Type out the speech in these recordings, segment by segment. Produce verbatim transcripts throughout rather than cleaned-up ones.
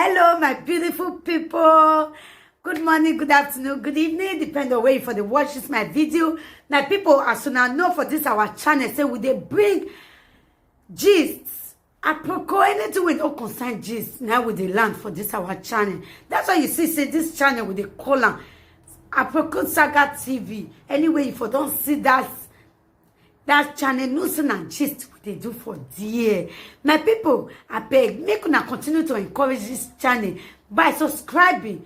Hello, my beautiful people. Good morning, good afternoon, good evening, depend on where you for the watch this my video. My people, as soon as know for this our channel, say we dey bring gist. Aproko, anything we don't concern gist, now we dey land for this our channel. That's why you see, say this channel we dey call am Aproko Saga T V. Anyway, if you don't see that that channel, no say na gist we dey do for there. My people, I beg, make una continue to encourage this channel by subscribing.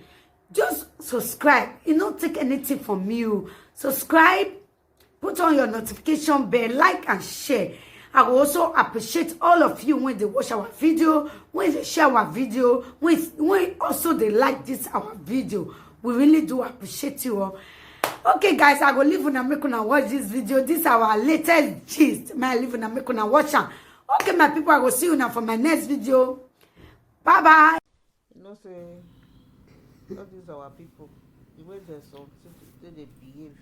Just subscribe. You no take anything from you. Subscribe, put on your notification bell, like and share. I will also appreciate all of you when they watch our video, when they share our video, when, when also they like this our video. We really do appreciate you all. Okay, guys, I go leave una make una watch this video. This our latest gist. My leave una make una watch am. Okay, my people, I go see you now for my next video. Bye bye. You know say all these our people, the way they some still dey behave,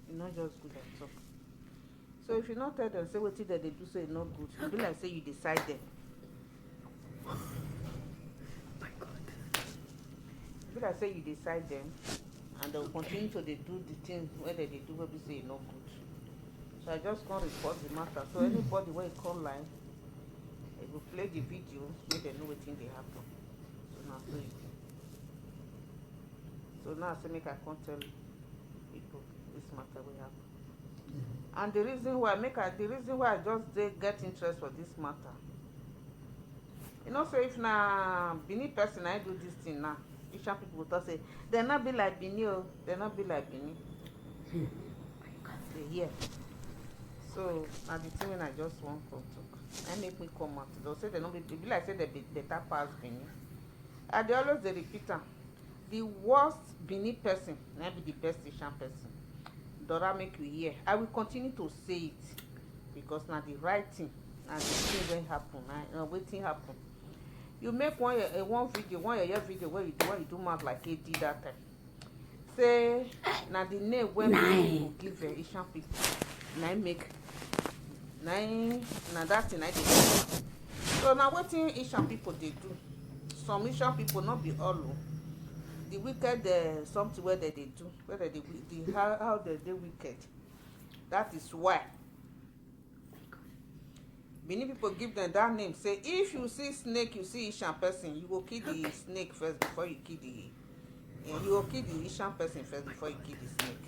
e no just good at all. So if you no tell them say wetin dem dey do so e no good, e be like say you dey side them. E be like say you dey side them, and dem continue to dey do the thing wey dem dey do wey be say e no good. So I just come report the matter. So anybody wey come line, I go play the video make dem know wetin dey happen. So na so e be. So now I say make I come tell people this matter wey happen. And the reason why make I the reason why I just dey get interest for this matter. You know say if na Benin person na do this thing now, Asian people go talk say dem no be like Benin o, dem no be like Benin. Dey hear. So na the thing wey I just wan come talk. Na make me come out. Dem say dem no be, e be like say dem be better pass Benin. I dey always dey repeat am. The worst Benin person na be the best Asian person. Dora make you hear. I will continue to say it because na the right thing, na the thing wey happen, na, na wetin happen. You make one uh, one video, one yeye video wey you do, when you do mouth like A D that time. Say na the name wey people give uh, Asian people, na im make na im na that thing na im dey. So na wetin Asian people dey do. Some Asian people, no be all o, the wicked uh, something wey dem dey do, wey dem dey wi- the how how dem dey wicked. That is why Benin people give them that name. Say if you see snake, you see Asian person, you go kill the snake first before you kill the eh, you go kill the Asian person first before you kill the snake.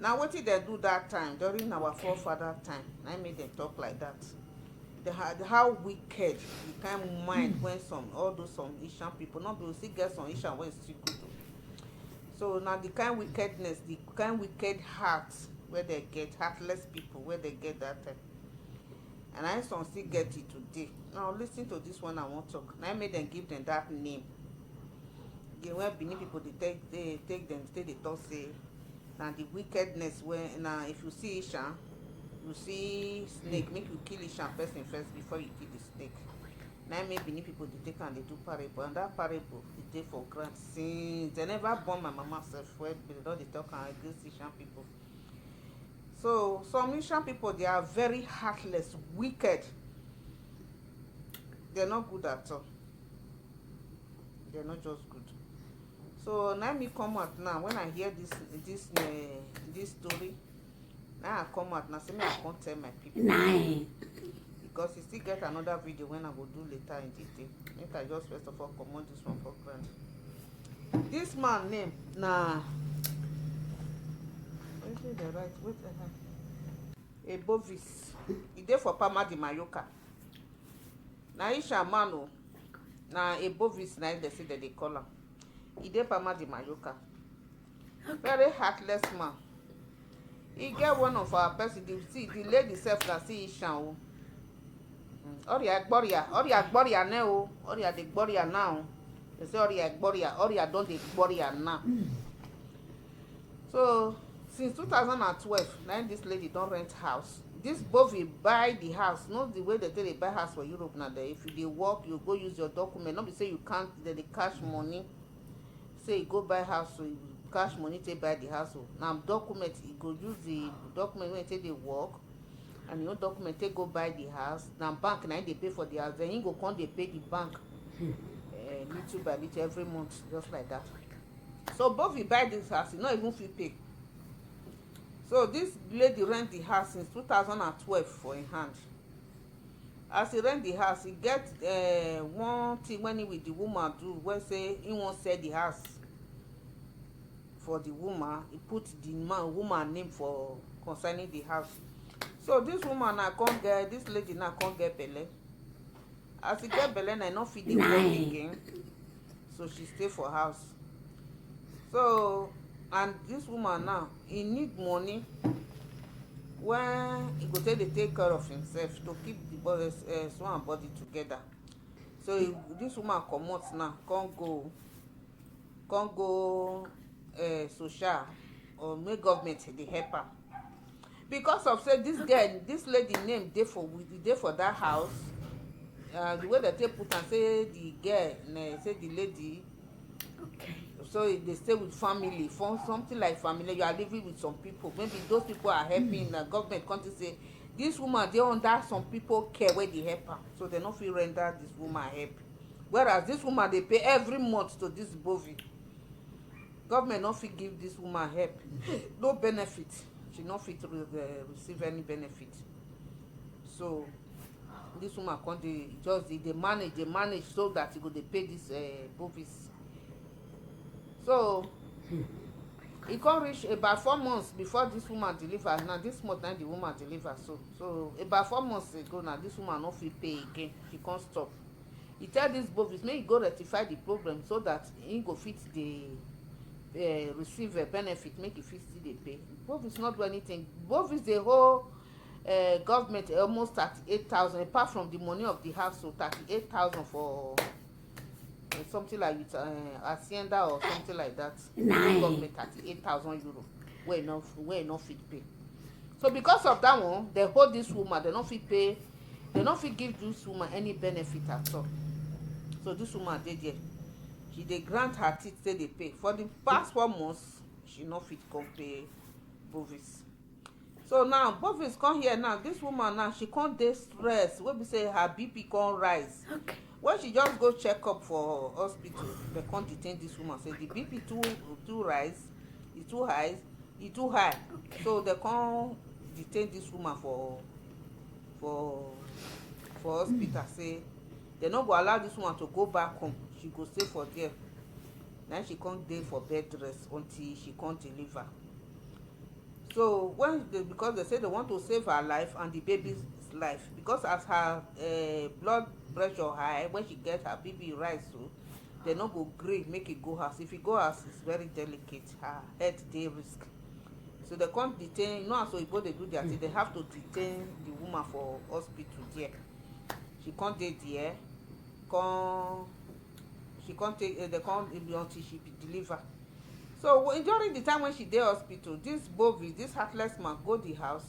Na wetin dem do that time during our forefather time, na im make dem talk like that. The, how, the how wicked, the kind mind when some all those some Asian people, no be we still get some Asian wey still good o. So na the kind wickedness, the kind wicked heart wey dem get, heartless people wey dem get that time. And I some still get it today. Now listen to this one I wan talk. Na im make dem give them that name. The way Benin people dey take dey take them take dey talk say na the wickedness wey na if you see Ishan, you see snake, make you kill Ishan person first before you kill the snake. Na im make Benin people dey take am dey do parable, and that parable e dey for ground since dem never born my mama sef wey dem don dey talk am against Ishan people. So some Ishan people, they are very heartless, wicked. They're not good at all. They're not just good. So now me come out now when I hear this this uh, this story. Now I come out now. See me, I can't tell my people. Because you still get another video when I go do later in the day. Make I just first of all comment this one for ground. This man name na wetin dey write wait uh, Ebovis. E dey for Pama di Mayoka. Na Isha man o. Na Ebovis na im dey say dem dey call am. E dey Pama di Mayoka. Very heartless man. E get one of our person, the, see, the lady sef na see Isha o. Ọrịa gbọrịa, ọrịa gbọrịa ne o, ọrịa dey gbọrịa now. They say ọrịa gbọrịa, ọrịa don dey gbọrịa now. So since two thousand and twelve, na im this lady don rent house. This Bovi buy the house, not the way they take dey buy house for Europe na there. If you dey work, you go use your document. No be say you can't, they dey cash money. Say you go buy house, so you cash money take buy the house. So na document, you go use the document wey take dey work. and him own document take go buy the house. Na bank na him dey pay for the house, then him go come dey pay the bank uh, little by little every month, just like that. So Bovi buy this house, he no even fit pay. So this lady rent the house since two thousand and twelve for him hand. As he rent the house, he get uh, one thing when he with the woman do, wey say he wan sell the house for the woman. He put the man woman name for concerning the house. So this woman now come get, this lady now come get belle. As he get belle, na he no fit dey work again. So she stay for house. So, and this woman now, he need money when he go take dey take care of himself to keep the body, uh, soul and body together. So he, this woman comot now, come go, come go uh, social, or make government dey help am. Because of say this girl, this lady name dey for with dey for that house. Uh, the way they take put am, say the girl, eh, say the lady, Okay. So they stay with family, for something like family, you are living with some people. Maybe those people are helping. The government come to say this woman dey under some people care where they help her, so they no fit render this woman help. Whereas this woman dey pay every month to this Bovi. Government no fit give this woman help, no benefit. She no fit re- uh, receive any benefit. So this woman come dey just dey dey manage, dey manage, so that he go dey pay this uh, Bovis. So e come reach about four months before this woman deliver. Now this month na the woman deliver. So so about four months ago, now this woman no fit pay again. She come stop. He tell this Bovis make he go rectify the problem so that he go fit dey uh, receive a benefit, make he fit still dey pay. Bovis no do anything. Bovis dey owe uh, government almost thirty-eight thousand, apart from the money of the house, so thirty-eight thousand for uh, something like with uh, hacienda or something like that. Nine. Government thirty-eight thousand euro wey no wey no fit pay. So because of that one, they hold this woman. They no fit pay. They no fit give this woman any benefit at all. So this woman dey there. She dey grind her teeth say dey pay. For the past four months, she no fit come pay Bovis. So now Bovis come here now. This woman now, she come dey stress. Wey be say her B P come rise. Okay. When she just go check up for hospital, they come detain this woman. Say the B P too too rise, e too high, e too high. Okay. So they come detain this woman for for for hospital. Say they no go allow this woman to go back home. She go stay for there. Now she come dey for bed rest until she come deliver. So when they, because they say they want to save her life and the baby's life, because as her uh, blood pressure high, when she get her B P rise, so they no go gree make it go house. If it go house, it's very delicate. Her head dey risk. So they come detain. You know, as Oyibo dey do their thing, they have to detain the woman for hospital there. She come dey there, come she come take uh, they come until she be deliver. So during the time when she dey hospital, this Bovi, this heartless man, go the house.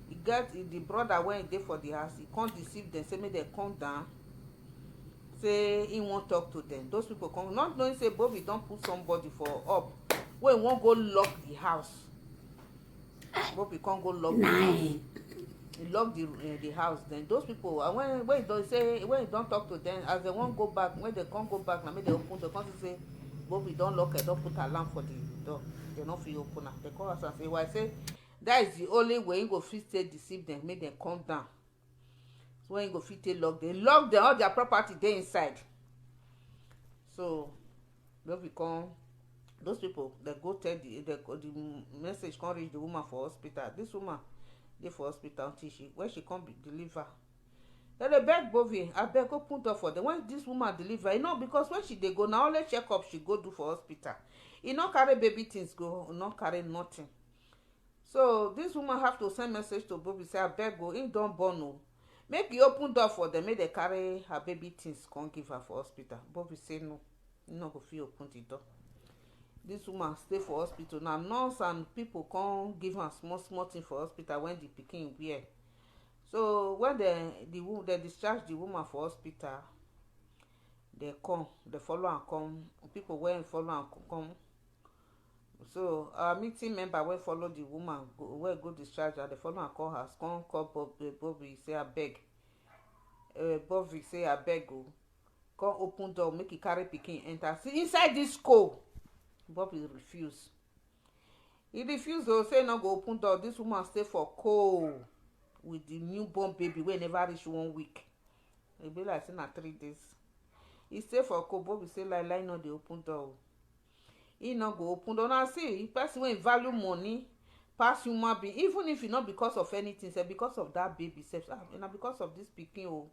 He get the brother when he dey for the house, he come deceive them, say make they come down, say he won't talk to them. Those people come, not knowing say Bovi don't put somebody for up, when he won't go lock the house. Bovi come go lock the house. Nine. He lock the uh, the house. Then those people, uh, when when he don say when he don talk to them, as they wan go back, when they come go back, na make they open door. Come see say Bovi don lock it, don put alarm for the door. They no fit open am. They come ask am say why? Say that is the only way he go fit stay deceive them, make them come down. So when he go fit take lock them, lock them, all their property dey inside. So Bovi come, those people they go tell the the, the message come reach the woman for hospital. This woman dey for hospital until she when she come be deliver. Then they beg Bovi, abeg open door for them. When this woman deliver, you know, because when she dey go, na only check up she go do for hospital. E no carry baby things go, no carry nothing. So this woman have to send message to Bovi say abeg o, him don born o, make e open door for them, make they carry her baby things come give her for hospital. Bovi say no, he no go fit open the door. This woman stay for hospital. Na nurse and people come give am small small thing for hospital when the pikin wear. So when they the wo- they discharge the woman for hospital, they come, they follow am come. People wey follow am co- come, So our meeting member wey follow the woman go, wey go discharge her, dey follow am come house, come call Bob, eh, Bobby say abeg, eh, Bobby say abeg o, come open door make he carry pikin enter. See inside this cold, Bobby refuse. He refuse o, say he no go open door. This woman stay for cold with the newborn baby wey never reach one week. E be like say na three days. He stay for cold. Bobby say lie lie no dey open door o. He no go open door. Una see, person wey value money pass human being, even if e no because of anything sef, because of that baby sef, ah, na because of this pikin o,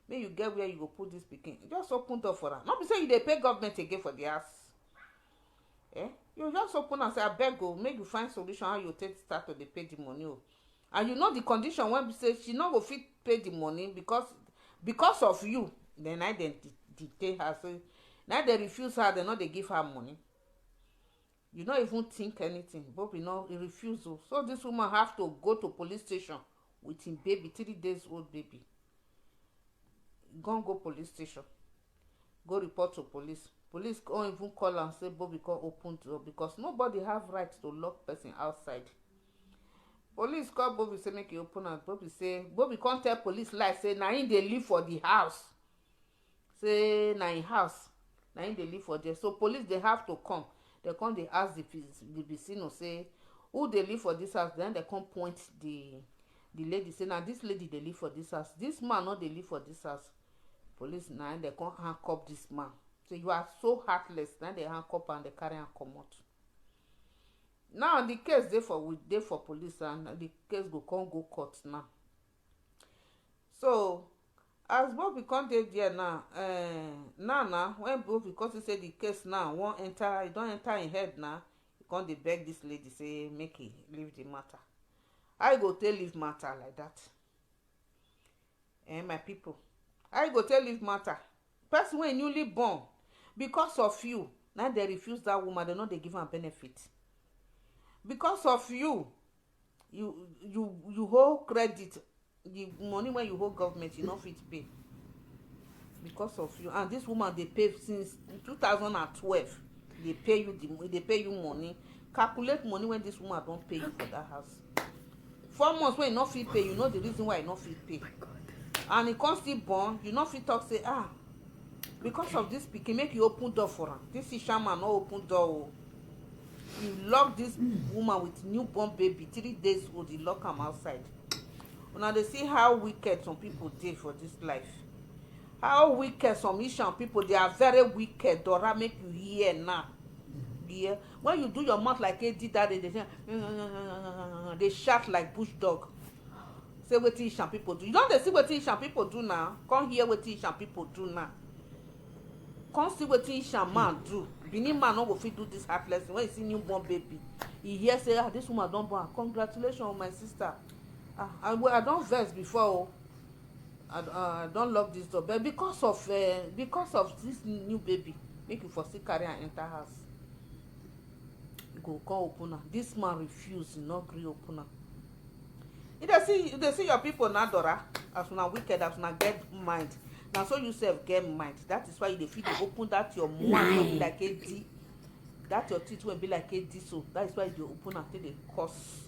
make you get where you go put this pikin, just open door for am. No be say you dey pay government again for the house. Eh, you just open am say abeg o, make you find solution how you take start to dey pay the money o. And you know the condition wey be say she no go fit pay the money because because of you. Then na dem de- detain her, so na dem refuse her, dem no dey give her money. You no even think anything. Bobby no, he refuse o. So this woman have to go to police station with him baby, three days old baby. Gone go police station, go report to police. Police come even call am say Bobby come open door because nobody have right to lock person outside. Police call Bobby say make he open am. Bobby say, Bobby come tell police lie say na him dey live for the house. Say na him house, na him dey live for there. So police dey have to come. Dem come dey ask the pis- the vecino say who dey live for this house. Then dem come point the the lady say na this lady dey live for this house. This man no dey live for this house. Police na dem come handcuff this man. Say you are so heartless. Na dem handcuff am, dem carry am comot. Now the case dey for we dey for police and the case go come go court now. So as Bobby come dey there now, eh, now now when Bobby come see say the case now wan enter, e don enter him head now, he come dey beg this lady say make he leave the matter. How you go take leave matter like that? Eh, my people, how you go take leave matter? Person wey newly born, because of you, na dem refuse that woman, dem no dey give am benefit. Because of you, you you you hold credit, the money wey you hold government, you no fit pay. Because of you, and this woman dey pay since two thousand and twelve. Dey pay you the, dey pay you money. Calculate money wey this woman don pay you for that house. Four months wey you no fit pay, you know the reason why you no fit pay. And e come still born, you no fit talk say ah, because of this pikin make you open door for am. This Isha man no open door o. You lock this woman with newborn baby, three days old, you lock am outside. Una dey see how wicked some people dey for this life. How wicked some Ishan people, they are very wicked. Dora, make you hear now. Hear, when you do your mouth like A D that day, they say, they shout like bush dog. Say wetin Ishan people do. You don dey see wetin Ishan people do now. Come hear wetin Ishan people do now. Come see wetin Ishan man do. Benin man no go fit do this heartless thing. When you see newborn baby, he hear say ah, this woman don born. Congratulations, my sister. Ah, I, well, I don vex before o. I, uh, I don lock this door, but because of uh, because of this new baby, make you for still carry am enter house. You go come open am. This man refuse, he no gree open am. You dey see, you dey see your people now, Dora. As una wicked, as una get mind, na so you sef get mind. That is why you dey fit dey open that your mouth wey be like A D, that your teeth wey be like A D. So that is why you dey open am take dey curse,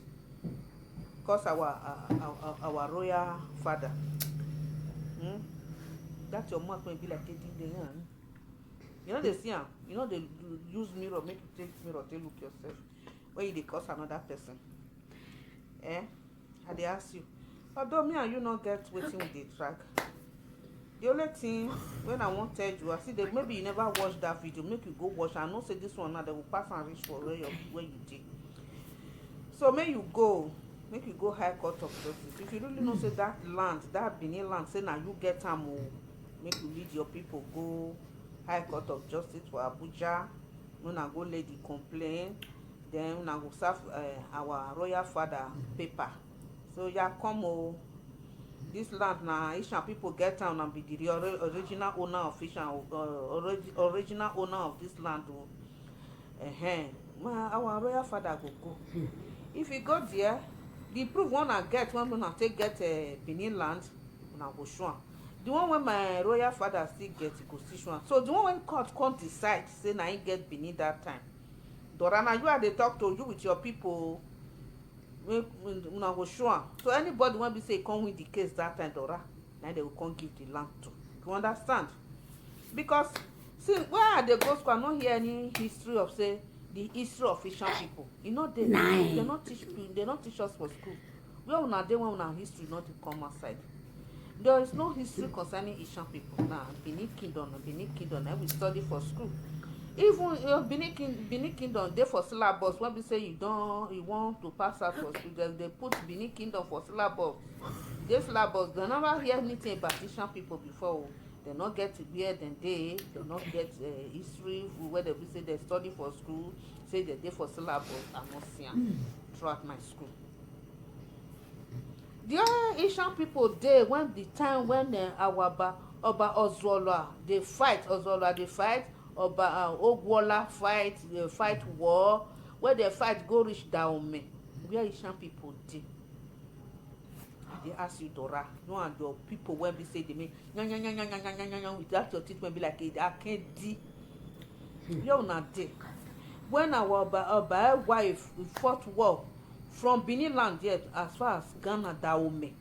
curse our uh, our, our, our royal father. Hmm? That your mouth wey be like A D dey, hmm? You no dey see am. You no dey use mirror, make you take mirror take look yourself when you dey curse another person. Eh? I dey ask you. Although me and you no get wetin we dey track, the only thing wey I wan tell you, I see that maybe you never watch that video, make you go watch. I know say this one now, they will pass and reach for where you, where you dey. So make you go, make you go High Court of Justice. If you really know say that land, that Benin land, say na you get am o, make you lead your people go High Court of Justice for Abuja. Una go lay the complaint. Then una go serve uh, our royal father paper. So ya come o. This land na Ishan people get am, na be the ori- original owner of Ishan, uh, orig- original owner of this land o. Uh-huh. Ma, our royal father go go. If he go there, the proof one I get when una take get uh, Benin land, una go show am. The one wey my royal father still get, he go still show am. So the one wey court come decide say na him get Benin that time, Dora, na you I dey talk to, you with your people. Make una go show am. So anybody wey be say e come win the case that time, Dora, na they go come give the land to. You understand? Because see, where I dey go school, I no hear any history of say the history of Ishan people. E no dey. They no teach pe-, they no teach us for school. Where una dey when una history no dey come outside? There is no history concerning Ishan people. Now Benin Kingdom, na Benin Kingdom, na we study for school. Even uh, Benin, King, Benin Kingdom dey for syllabus. When we say you don, you want to pass out for school, they, they put Benin Kingdom for syllabus. This syllabus, they never hear anything about Ishan people before. Oh. They not get where dem dey. They not get uh, history where they be say they study for school. Say they dey for syllabus. I not see am throughout my school. The Asian people dey when the time when uh, our ba, Oba Ozuola dey fight, Ozuola dey fight, Oba uh, Ogwola fight, dey fight war, where they fight go reach Dahomey. Where Asian people dey? I dey ask you, Dora, you and your people wey be say dey make yan yan yan yan yan yan yan yan yan with that your teeth wey be like a akedi. Where una dey? When our Oba, Oba wife fought war from Benin land yet as far as Ghana Dahomey.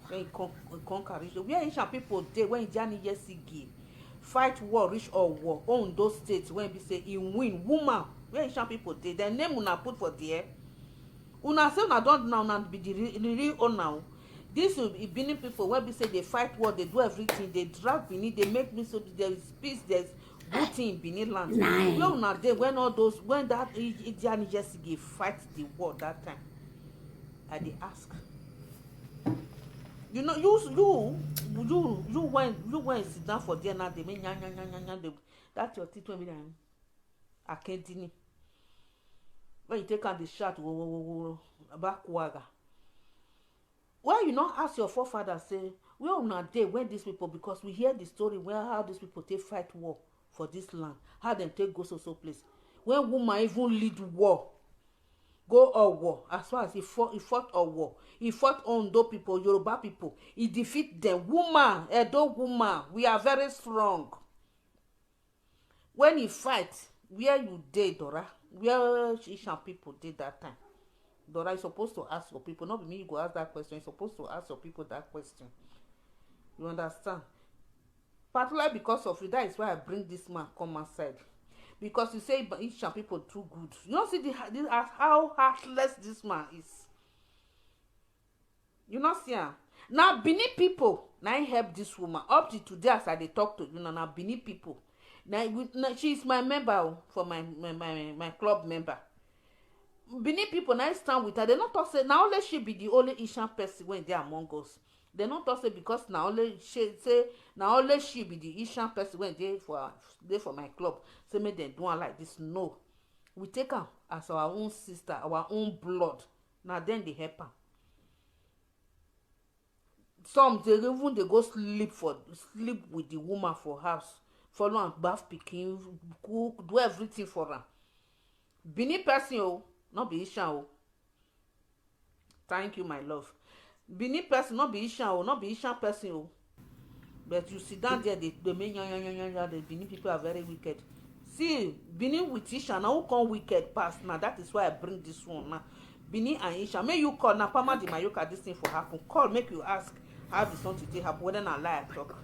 When he come, he come carry show. Where Asian people dey when Ijani Yesigi fight war reach Owo, Ondo State, when be say he win. Woman, where Asian people dey? Their name una put for there. Una say una don, now una be the re-, the real owner. O. This will be Benin people wey be say they fight war, they do everything, they drag Benin, they make me so there is peace, there's good thing in Benin land. Where una dey when all those, when that I-, Ijani Yesigi fight the war that time? I dey ask. You know, you you you you when you when sit down for there now, they make nya nya nya nya nya. They, that your teeth wey be like akedi ni. When you take out the shout, wo wo wo wo, back waga. Why you not ask your forefathers say where una dey when these people, because we hear the story where how these people take fight war for this land, how them take go so so place. When woman even lead war, go Owo, as far as he fought, he fought Owo, he fought Ondo people, Yoruba people, he defeat them. Woman, Edo woman, we are very strong. When he fight, where you dey, Dora? Where Ishan people dey that time? Dora, you supposed to ask your people. Not be me, you go ask that question. You supposed to ask your people that question. You understand? Particularly because of you, that is why I bring this man come outside. Because you say Ishan people too good. You don't see the, the, how heartless this man is. You not see am. Now Benin people, now I help this woman. Up to today, as I dey talk to you now, now Benin people. Now, we, now she is my member o, for my, my, my, my club member. Benin people now stand with her. They not talk say now only she be the only Asian person when they among us. They not talk say because now only she say now only she be the Asian person when they for they for my club. Say make them do am like this. No, we take am as our own sister, our own blood. Now then they help am. Some dey even dey go sleep for sleep with the woman for house, follow am baff pikin, cook, do everything for am. Benin person o, no be Ishan o. Thank you, my love. Benin person, no be Ishan o, no be Ishan person o. But you sit down there, they, they make yan, yan, yan, yan, yan, the Benin people are very wicked. See, Benin with Ishan, now who come wicked pass now? That is why I bring this one now. Benin and Ishan, may you call now, Pama di Mayoka, this thing for happen. Call, make you ask how this one today happen, whether na lie I talk.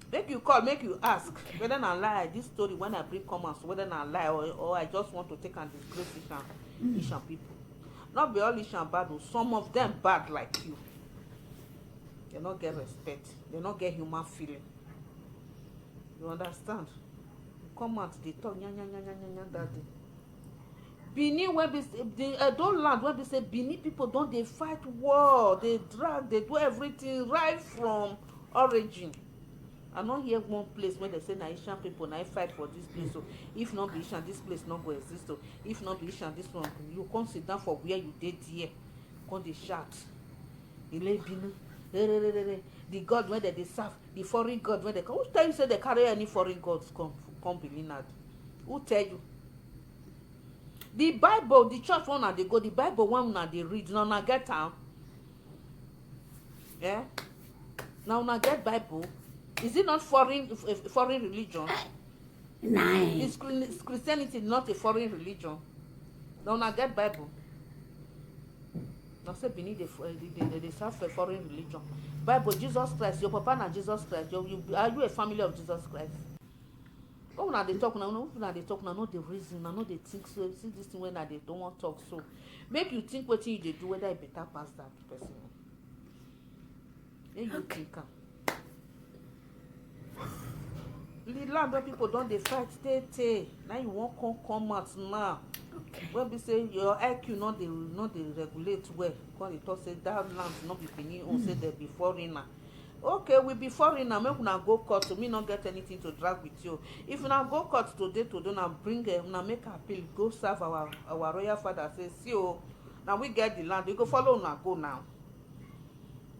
Make you call, make you ask whether na lie this story when I bring comments, whether na lie or, or I just want to take and disgrace Ishan, Ishan people. Not be all Ishan bad o, some of them bad like you. They not get respect, they not get human feeling. You understand? You come out, they talk, nya, nya, nya, nya, nya, nya, that day. Benin, where be, the Edo land, where be say Benin people don't they fight war, they drag, they do everything right from origin. I don't hear one place where they say na Asian people na fight for this place. So if not be Asian, this place not go exist. So if not be Asian, this one, you come sit down for where you did here, come they shout. Ile Benin, re, re, re, re, re. The God where they, they serve, the foreign God where they come. Who tell you say they carry any foreign gods come, come Benin land? Who tell you? The Bible, the church one na dey go, the Bible one na dey read, na una get am? Eh? Na una get Bible? Is it not foreign, f-, f-, foreign religion? Nine. Is Chri- is Christianity not a foreign religion? Now una get Bible. Now say Benin dey fo- dey dey dey serve a foreign religion. Bible, Jesus Christ, your papa na Jesus Christ. You, you, are you a family of Jesus Christ? When una dey talk now, una dey talk now, no dey reason, una no dey think. So see this thing wey una dey don wan talk so, make you think wetin you dey do, whether e better pass that person. Make you think am. The land wey people don dey fight tey tey, na you wan come come out now. Okay. Wey be say your I Q no dey no dey regulate well, come dey talk say that land no be Benin own, say dem be foreigner. Okay, we be foreigner, make una go court, me no get anything to drag with you. If una go court today today, una bring eh, una make appeal, go serve our our royal father, say see o, na we get the land, we go follow una go now.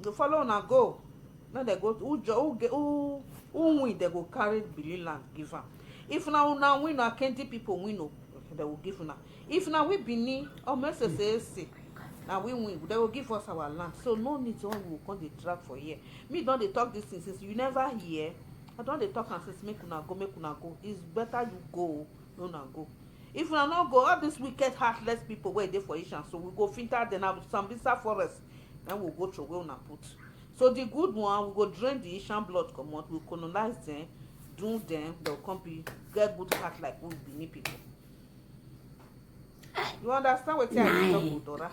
Go follow una go. Make dem go, who jo- who ge- who who win, dem go carry Benin land give am. If na una win, na Kendi people win o, dem go give una. If na we Benin or Mesesese, na we win, dem go give us our land. So no need why we go come dey drag for here. Me don dey talk this thing since, you never hear? I don dey talk am since, make una go, make una go. It's better you go, make una go. If una no go, all these wicked, heartless people wey dey for Ishan, so we go filter them out. Sambisa forest, then we go throw away una put. So the good one, we go drain the Ishan blood comot, we colonize them, do them, dem come be get good heart like we Benin people. You understand wetin I dey talk, Nine. Udora?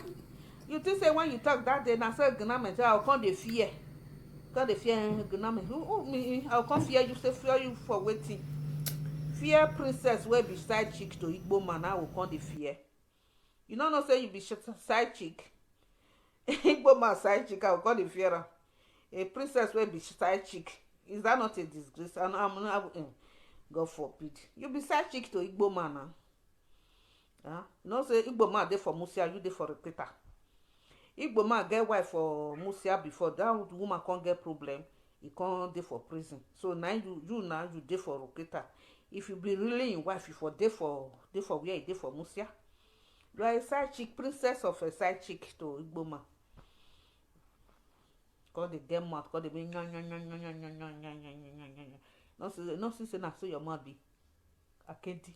You think say when you talk that day, na so Gname say I go come dey fear, come dey fear eh, Gname. Who, who me? I go come fear you. Say fear you for wetin? Fear princess wey be side chick to Igbo man, I go come dey fear. You no know say you be sh- side chick. Igbo man side chick, I go come dey fear am. A princess wey be side chick, is that not a disgrace? And I'm not, mm, God forbid. You be side chick to Igbo man now. Huh? You know say Igbo man dey for Musia, you dey for Roketa. Igbo man get wife for Musia before, that woman come get problem, he come dey for prison. So now you you now you dey for Roketa. If you be really in wife, you for dey for dey for where he dey for Musia. You are a side chick, princess of a side chick to Igbo man. Come dey get mouth, come dey be nya nya nya nya nya nya nya nya nya nya nya nya nya. No see, no see say na so your mouth be. Akedi.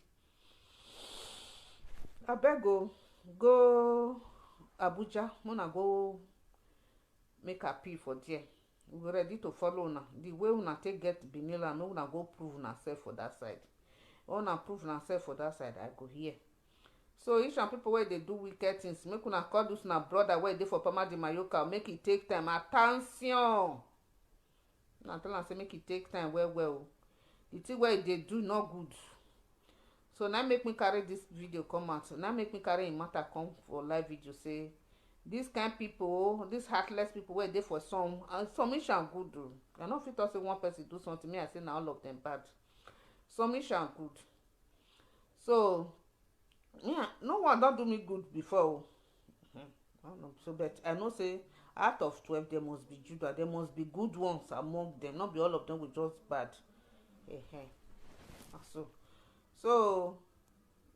Abeg o, go Abuja, make una go make appeal for there. We ready to follow una. The way una take get Benin land, make una go prove una self for that side. When una prove una self for that side, I go here. So Ishan people wey dey do wicked things, make una call this una brother wey dey for Pama de Mayoka, make e take time. Attention! Na tell am say make e take time well well o. The thing wey e dey do no good. So na make me carry this video come out. Na make me carry im matter come for live video say this kind people, this heartless people wey dey for some and some Ishan good o. I no fit talk say one person do something, me I say na all of them bad. Some Ishan good. So yeah, no one don do me good before o. Mhm. I don't know. So but I know say out of twelve there must be Judah, there must be good ones among them. Not be all of them will just bad. Ehen. Na so. So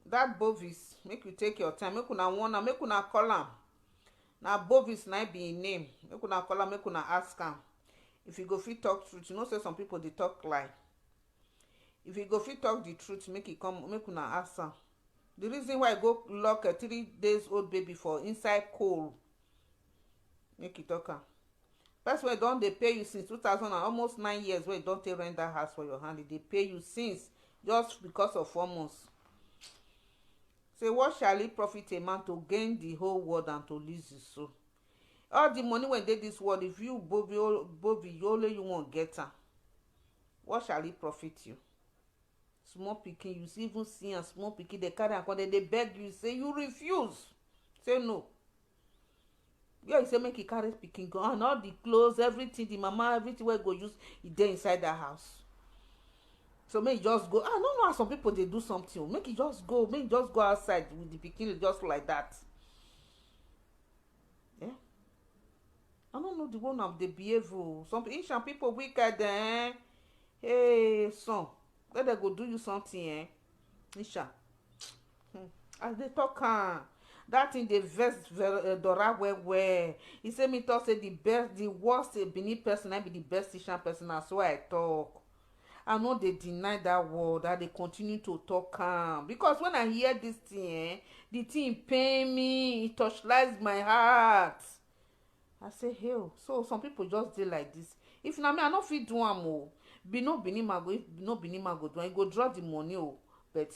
that Bovis, make you take your time, make una warn am, make una call am. Na Bovis na be im name. Make una call am, make una ask am. If you go fit talk truth, you know say some people dey talk lie. If you go fit talk the truth, make e come, make una ask am. The reason why I go lock a three days old baby for inside coal, make e talk am. Person wey don dey pay you since two thousand and almost nine years, wey don take rent that house for your hand, e dey pay you since, just because of four months. Say what shall it profit a man to gain the whole world and to lose his soul? All the money wey dey this world, if you Bovi Bovi, you only you wan get am, what shall it profit you? Small pikin, you see, even see am, small pikin, they carry am come, they dey beg you, say you refuse, say no. Yeah, you say make e carry pikin go, and all the clothes, everything, the mama, everything wey go use, e dey inside that house. So make e just go. I no know how some people dey do something o. Make e just go, make e just go outside with the pikin just like that. Eh? I no know the one of the behave o. Some Asian people wicked, eh? Hey, son, when they go do you something, eh? Isha. Hmm. As they talk am, that thing dey vex Ver- uh, Dora well well. He say me talk say the best, the worst uh, Benin person na be the best Asian person. Na so I talk. I no dey deny that word, I dey continue to talk am, because when I hear this thing, eh, the thing pain me, e torchlight my heart. I say, "Hey o." So some people just dey like this. If na me, I no fit do am o. Be no Benin man go, if no Benin man go do am, e go draw the money o. But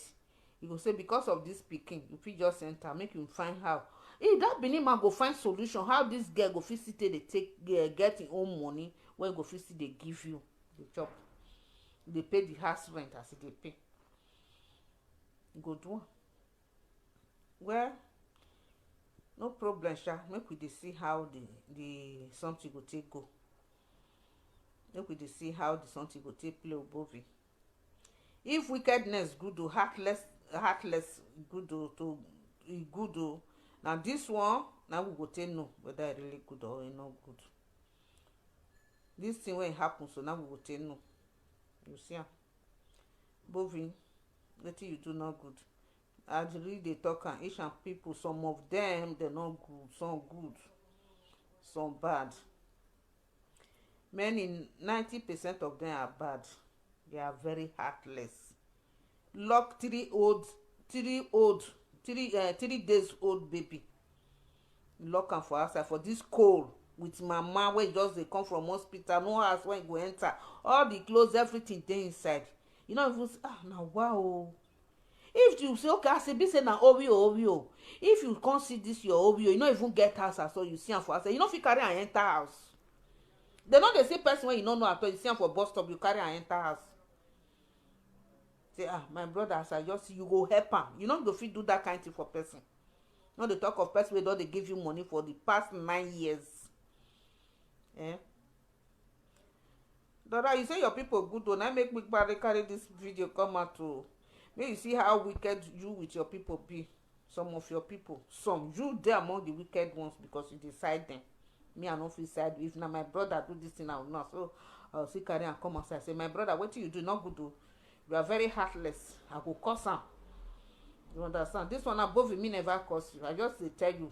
e go say, "Because of this pikin, you fit just enter, make you find how." If that Benin man go find solution, how this girl go fit still take dey take, eh, get im own money wey go fit still dey give you the chop, dey pay the house rent as e dey pay, e go do am. Well, no problem sha, make we dey see how the the something go take go. Make we dey see how the something go take play o, Bovi. If wickedness good o, heartless, heartless good o, to e good o, na this one na we go take know whether e really good or e no good. This thing wey happen so, na we go take know. You see am, Bovi, wetin you do no good. As you really dey talk am, Asian people, some of them, they no good, some good, some bad. Many, ninety percent of them are bad. They are very heartless. Lock three old, three old, three, uh, three days old baby. Lock am for outside for this cold with mama wey just dey come from hospital, no house wey go enter. All the clothes, everything dey inside. You no even see, ah, na wa o. If you say, okay, as e be say na Oreo, Oreo. If you come see this your Oreo, you no even get house at all, you see am for outside, you no fit carry am enter house. They no dey see person wey you no know at all, you see am for bus stop, you carry am enter house. Say, "Ah, my brother, as I just see, you go help am." You no go fit do that kind thing for person. No dey talk of person wey don dey give you money for the past nine years. Eh? Dora, you say your people good o, na make me carry, carry this video come out o. Make you see how wicked you with your people be. Some of your people, some, you dey among the wicked ones because you dey side them. Me, I no fit side you. If na my brother do this thing, I will not. So I will still carry am come outside. Say, "My brother, wetin you do no good o. You are very heartless. I go curse am." You understand? This one, Bovi, me never curse you. I just dey tell you.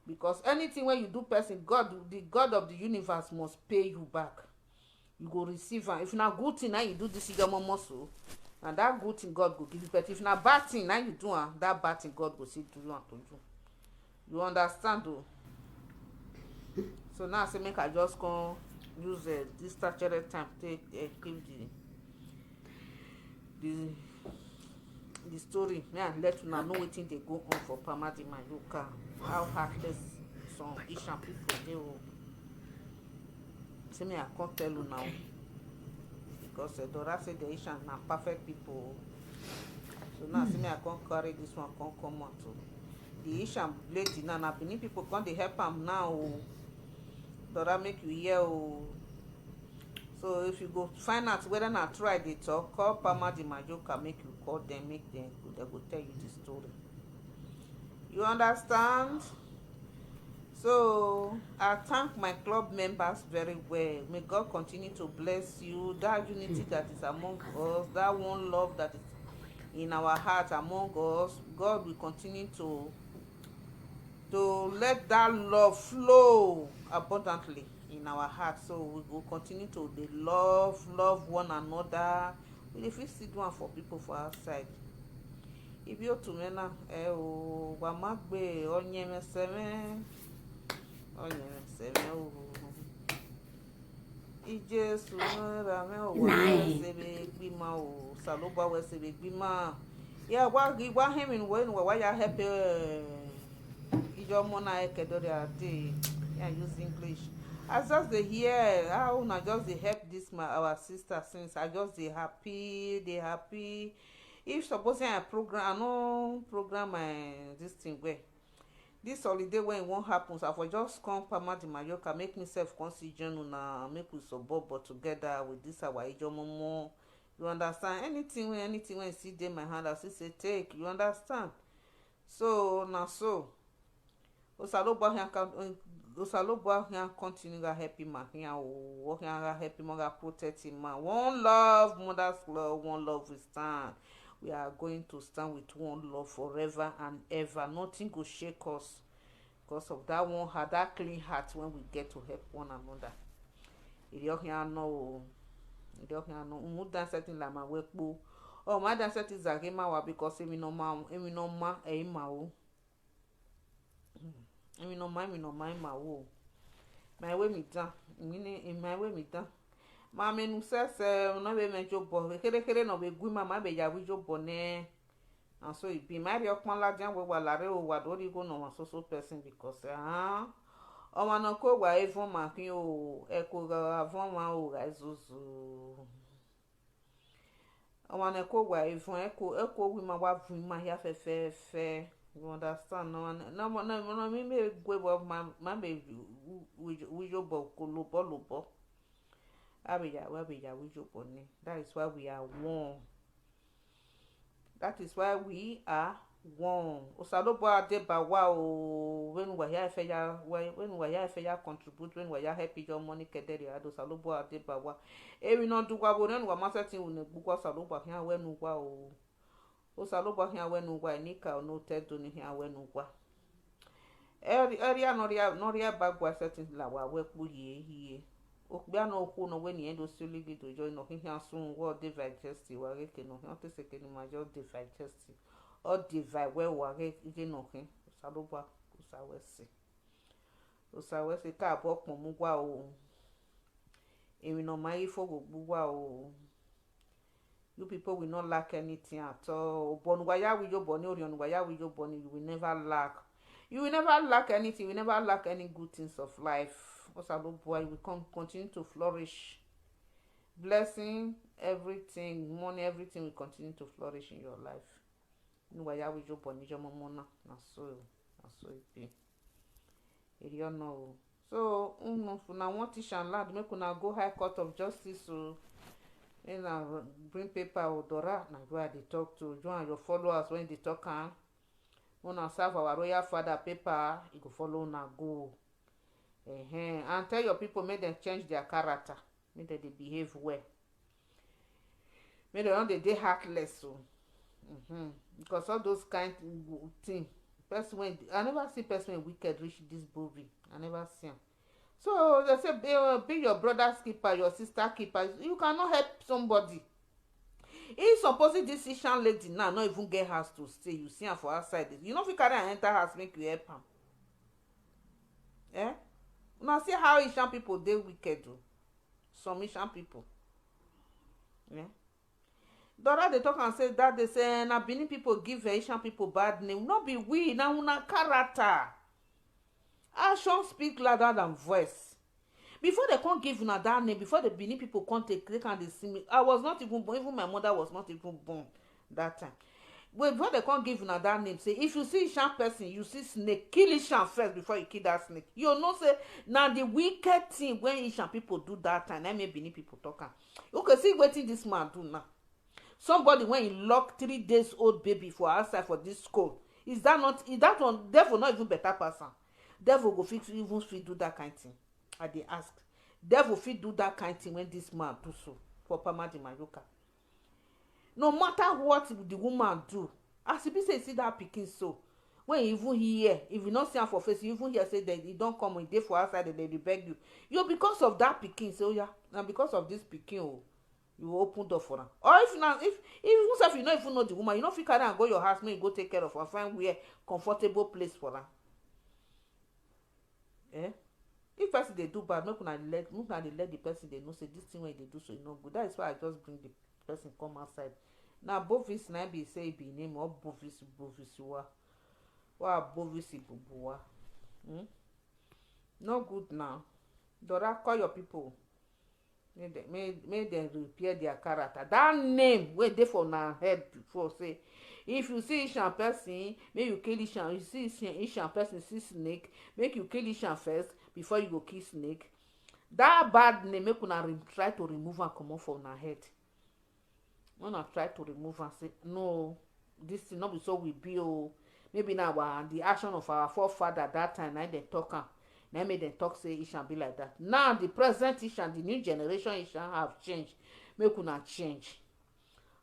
Because anything wey you do person, God, the God of the universe must pay you back. You go receive am. If na good thing na you do this Ijemomo so, na that good thing God go give you. But if na bad thing na you do am, that bad thing God go still do am to you. You understand o? So now I say make I just come use, uh, this statutory time take, uh, give the the the story. Me I let una know wetin dey go on for Pamadi Mayoka. How heartless some Asian people dey o. Say me I come tell una o, because, uh, Dora say the Asian na perfect people o. So now say me I come carry this one come come out o. The Asian lady now, na Benin people come dey help am now o. Dora, make you hear o. So if you go find out whether na true I dey talk, call Pamadi Mayoka, make you call them, make them, they go tell you the story. You understand? So I thank my club members very well. May God continue to bless you. That unity that is among us, that one love that is in our heart among us, God will continue to to let that love flow abundantly in our heart. So we go continue to dey love, love one another. We dey fit still do am for people for outside. Ibi otu me na, eh, o, wa ma gbe, onye me se me, onye me se me o. Ijesu ra me o, wa se be gbima o, Saloba we se be gbima. Yeah, wa gi wa him in when wa ya help, eh, Ijemomo na ekedori ade. Yeah, use English. I just dey hear how una just dey help this my, our sister since. I just dey happy, dey happy. If suppose say I program, I no program my this thing well. This holiday when it won't happen, so I for just come Pamadi Mayoka, make myself come see join una, make we support but together with this our Ijemomo. You understand? Anything when, anything when see dey my hand, I still say take. You understand? So na so. Osalobua here can, Osalobua here continue to help him and here, oh, here help him and protect him, man. One love, mother's love, one love we stand. We are going to stand with one love forever and ever. Nothing go shake us because of that one heart, that clean heart when we get to help one another. If you here no, Nde ohi ano umu dan setting la ma we kpo. O ma dan setting zage ma wa because emi no ma, emi no ma e ma o. Emi no ma, emi no ma e ma o. My way me down. Mi ni in my way me down. Ma me nu se se no be me jobo. Kere kere no be gui ma ma be ya wi jobo ne. And so it be. My real kpon la dia we wa la re o wa do ri go no ma so so person because ah. O ma no ko wa e fun ma kin o. E ko ga wa fun ma o ga zuzu. O ma ne ko wa e fun e ko e ko wi ma wa fun ma ya fe fe fe. You understand? No no no no mi me gwe bo ma ma be wi wi jobo ko lo bo lo bo. Abeya, we abeya, we jobo ni. That is why we are one. That is why we are one. Osalobua de ba wa o. When we ya fe ya, when we ya fe ya contribute, when we ya help your money kedere ado Osalobua de ba wa. Ewi no du wa bo ren wa ma setting u ne gbu kwa Osalobua hia we nu wa o. Osalobua hia we nu wa ni ka o no te do ni hia we nu wa. Eri eri a no ria no ria ba gwa setting la wa we kpu ye ye. Okpia no okwu no we ni endo sili video jo no hia sun wo de digest wa ge ke no hia te se ke ni ma jo de digest. O de vi we wa ge ge no hin. Osalobua Osa we se. Osa we se ka bo pon mu gwa o. Emi no ma ifo go gbu gwa o. You people will not lack anything at all. Obonu wa ya wi jobo ni, Orion wa ya wi jobo ni, you will never lack. You will never lack anything. You will never lack any good things of life. Osalobua, you will come continue to flourish. Blessing, everything, money, everything will continue to flourish in your life. Ni wa ya wi jobo ni jomo mona. Na so, na so it be. Eri ono o. So unu if una want Ishan land, make una go High Court of Justice o. Make una bring paper o. Dora, na you I dey talk to. You and your followers when dey talk am. Una serve our royal father paper, e go follow una go. Ehen. And tell your people make dem change their character, make dem dey behave well. Make dem no dey dey heartless o. Mm-hmm. Because all those kind thing, person wey I never see person wey wicked reach this Bovi. I never see am. So they say be, uh, be your brother's keeper, your sister keeper. You cannot help somebody. If supposing this Ishan lady now no even get house to stay, you see am for outside. You no fit carry am enter house make you help am. Eh? Una see how Ishan people dey wicked o. Some Ishan people. Eh? Dora dey talk and say that they say na Benin people give Haitian people bad name. No be we, na una character. Action speak louder than voice. Before they come give una that name, before the Benin people come take take and they see me, I was not even born. Even my mother was not even born that time. Well, before they come give una that name, say if you see Ishan person, you see snake, kill Ishan first before you kill that snake. You know say na the wicked thing when Ishan people do that time, na make Benin people talk am. Okay, see wetin this man do now. Somebody when he lock three days old baby for outside for this school. Is that not, is that one devil not even better person? Devil go fit even fit do that kind thing. I dey ask. Devil fit do that kind thing when this man do so for Pamadi Mayoka. No matter what the woman do, as e be say see that pikin so, when you even hear, if you not see am for face, you even hear say that he don't come, he dey for outside, they dey beg you. You because of that pikin, say, oh yeah, now because of this pikin, oh, you open door for am. Or if na if if even sef you no even know the woman, you no fit carry am go your house, make you go take care of am, find where comfortable place for am. Eh? If person dey do bad, make una let make una dey let the person dey know say this thing wey e dey do so e no good. That is why I just bring the person come outside. Na Bovis na be say e be name or Bovis Bovis wa. Wa Bovis Ibubuwa. Hmm? No good now. Dora, call your people. Make dem make make dem repair their character. That name wey dey for una head before say if you see Ishan person, make you kill Ishan. You see Ishan, Ishan person see snake, make you kill Ishan first before you go kill snake. That bad name, make una re try to remove am comot for una head. Una try to remove am, say no, this thing no be so we be o. Maybe na our the action of our forefather that time na dem talk am, na make dem talk say Ishan be like that. Now the present Ishan, the new generation Ishan have changed. Make una change.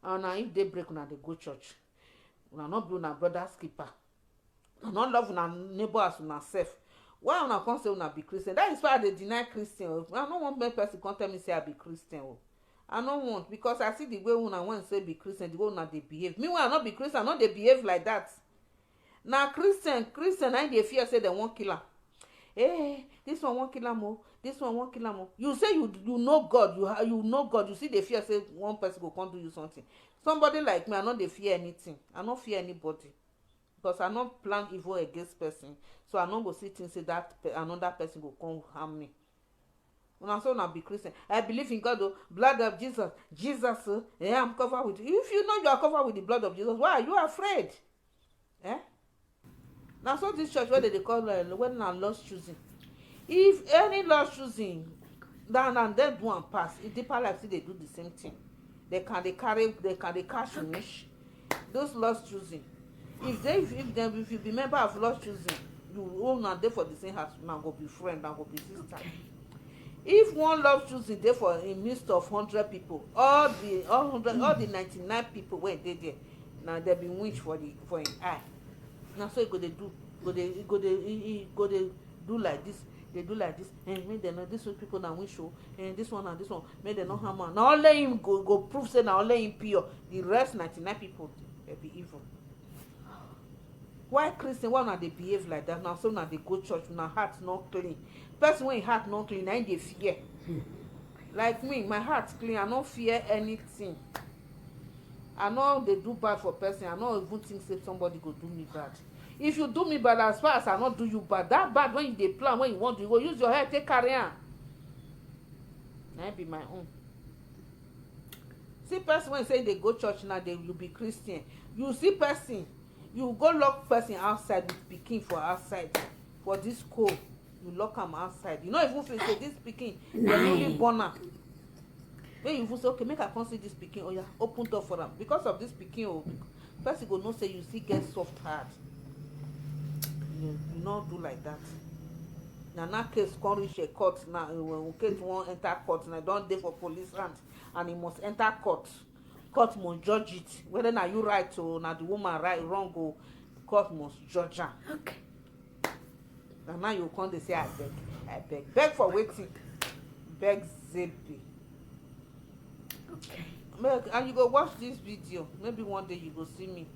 And na if day break una dey go church. Una no be una brother's keeper. Una no love una neighbor as una self. Why una come say una be Christian? That is why I dey deny Christian o. I no wan make person come tell me say I be Christian o. I no want, because I see the way una wan say be Christian, the way una dey behave. Meanwhile, I no be Christian, I no dey behave like that. Na Christian, Christian, I dey fear say dem wan kill am. Hey, this one wan kill am o, this one wan kill am o. You say you you know God, you ha- you know God, you still dey fear say one person go come do you something. Somebody like me, I no dey fear anything. I no fear anybody, because I no plan evil against person, so I no go see things say that pe- another person go come harm me. Una so una be Christian. I believe in God o, blood of Jesus, Jesus o, eh, I'm covered with. If you know you are covered with the blood of Jesus, why are you afraid? Eh? Na so this church wey dem dey call uh, wey na Lord's Chosen. If any Lord's Chosen, na na dem do am pass. If Deeper Life still dey do the same thing, they can dey carry, they can dey cash finish. Those Lord's Chosen, if they if, if dem if you be member of Lord's Chosen, you una dey for the same house, una go be friend, una go be sister. If one Lord's Chosen dey for a midst of hundred people, all the all hundred all the ninety-nine people wey dey there, na dem be winch for the for him eye. Na so e go dey do, go dey e go dey e e go dey do like this, dey do like this. Eh, make dem know this one people na winch o. Eh, this one na this one, make dem no harm am. Na only him go go prove say na only him pure. The rest ninety-nine people, dem be evil. Why Christian, why una dey behave like that? Na so una dey go church, una heart no clean. Person wey him heart no clean, na him dey fear. Like me, my heart clean, I no fear anything. I no dey do bad for person, I no even think say somebody go do me bad. If you do me bad, as far as I no do you bad, that bad wey you dey plan, wey you wan do, you go use your head take carry am. Na im be my own. See person wey say dey go church now, dey you be Christian. You see person, you go lock person outside with pikin for outside for this cold. You lock am outside. You no even feel say this pikin, dem newly born am. Make you even say, okay, make I come see this pikin. Oh yeah, open door for am. Because of this pikin, oh, person go know say you still get soft heart. You, you no do like that. Na na case come reach a court now. Eh, when case wan enter court now, e don dey for police hand, and e must enter court. Court must judge it, whether na you right or na the woman right wrong o. Court must judge am. Okay. Na now you come dey say, I beg, I beg. Beg for wetin? Beg zebi. Okay. Make and you go watch this video. Maybe one day you go see me.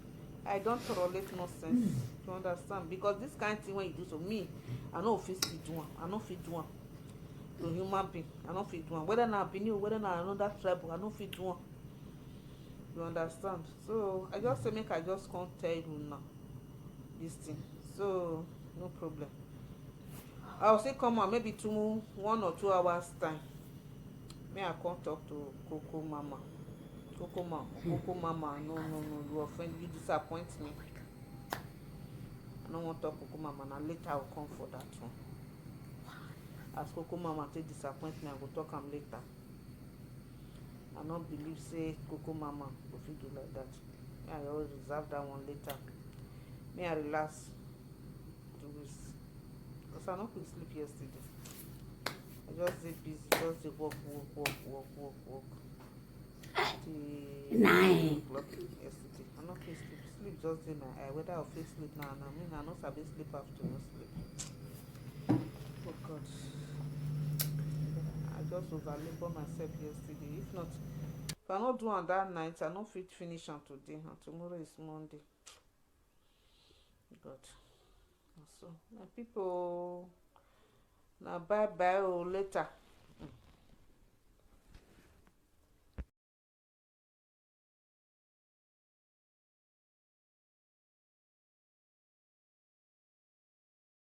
I don tolerate nonsense. You understand? Because this kind thing wey you do to me, I no fit still do am. I no fit do am to human being. I no fit do am. Whether na Benin o, whether na another tribe o, I no fit do am. You understand? So I just say make I just come tell you now this thing. So no problem. I will still come out maybe two, one or two hours time. Me, I come talk to Coco Mama. Coco Mama, Coco Mama, no, no, no, you offend, you disappoint me. I no wan talk Coco Mama, na later I will come for that one. As Coco Mama take disappoint me, I go talk am later. I no believe say Coco Mama go fit do like that. Me, I always reserve that one later. Me, I relax. Do this. Because I no quick sleep yesterday. I just dey busy, just dey work, work, work, work, work, work. Till Nine. O'clock yesterday. I no fit sleep. Sleep just dey my eye. Whether I fit sleep now, now me, I no sabi sleep afternoon sleep. Oh God. I just over labor myself yesterday. If not, if I no do am that night, I no fit finish am today. And tomorrow is Monday. God. So, my people, na bye bye o, later.